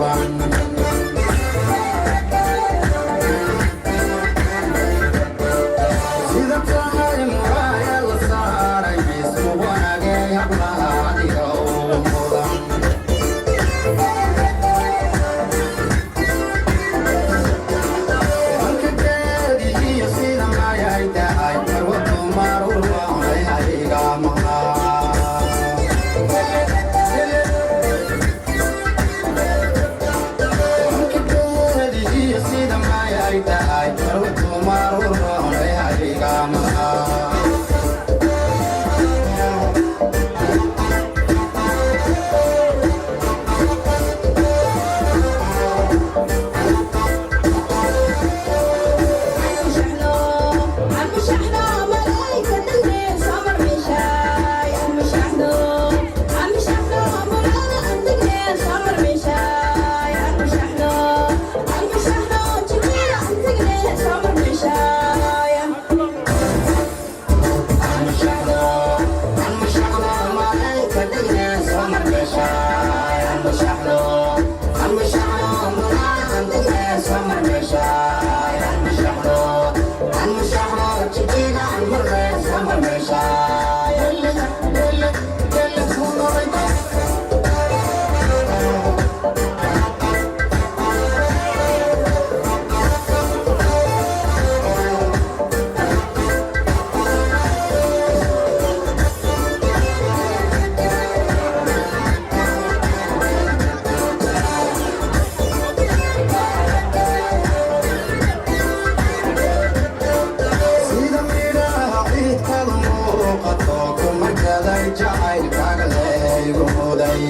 Mudan. Sida tahay muraaya la saaray isku wanaagay hablaha adiga ugu mudan. Marka geedi iyo sida mayay tahay marwa dumar u roonay hayga maqnaa. Marka geedi iyo sida mayay tahay marwa dumar u roonay hayga maqnaa. عم شحنو ملايكة الليل سمر مشاي، عم شحنو، عم شحنو مولانا عندك سمر مشاي، عم شحنو، عم شحنو جميلة عندك سمر مشاي. عم شحنو، عم شحنو ملايكة الليل سمر مشاي، عم شحنو، عم شحنو مولانا عندك سمر مشاي، عم شحنو، عم شحنو جميلة عمر سمر مشاي. يلا يلا يلا كونوا. Sida midhaha ciidkada muuqato kuma gaday jacaylkaaga laygu muday.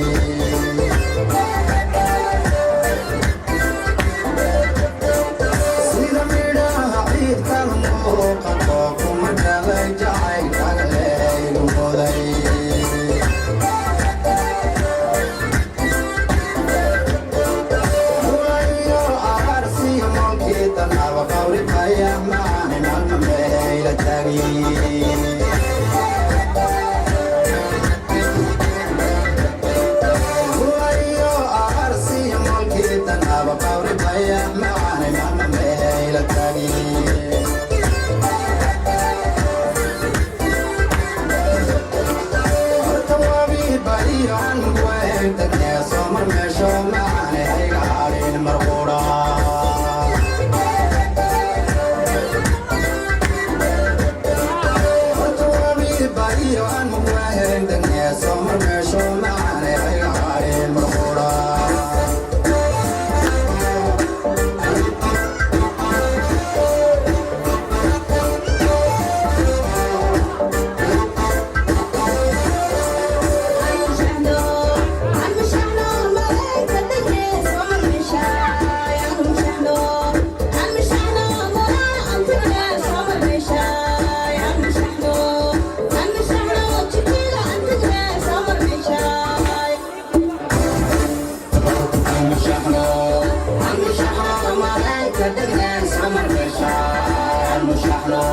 Sida midhaha ciidkada muuqato kuma gaday jacaylkaaga laygu muday. Murayo aarsiyo moolkii tanaba qawri qayax macaani maalma meeyla taagi. Murayo aarsiyo moolkii tanaba qawri qayax macaani maalma meeyla taagi. Horta wabi bariyo aan weyn tagnee soomar meesho macaane hayga hadhin marquudha. Horta wabi bariyo aan weyn tagnee soomar meesho macaane hayga hadhin marquudha. عم شحنو، عم شحنو ملايكة الليل سمر مشاي، عم شحنو، عم شحنو مولانا عندك سمر مشاي، عم شحنو، عم شحنو جميلة عندك سمر مشاي. عم شحنو، عم شحنو ملايكة دقنا سمر مشاي، عم شحنو.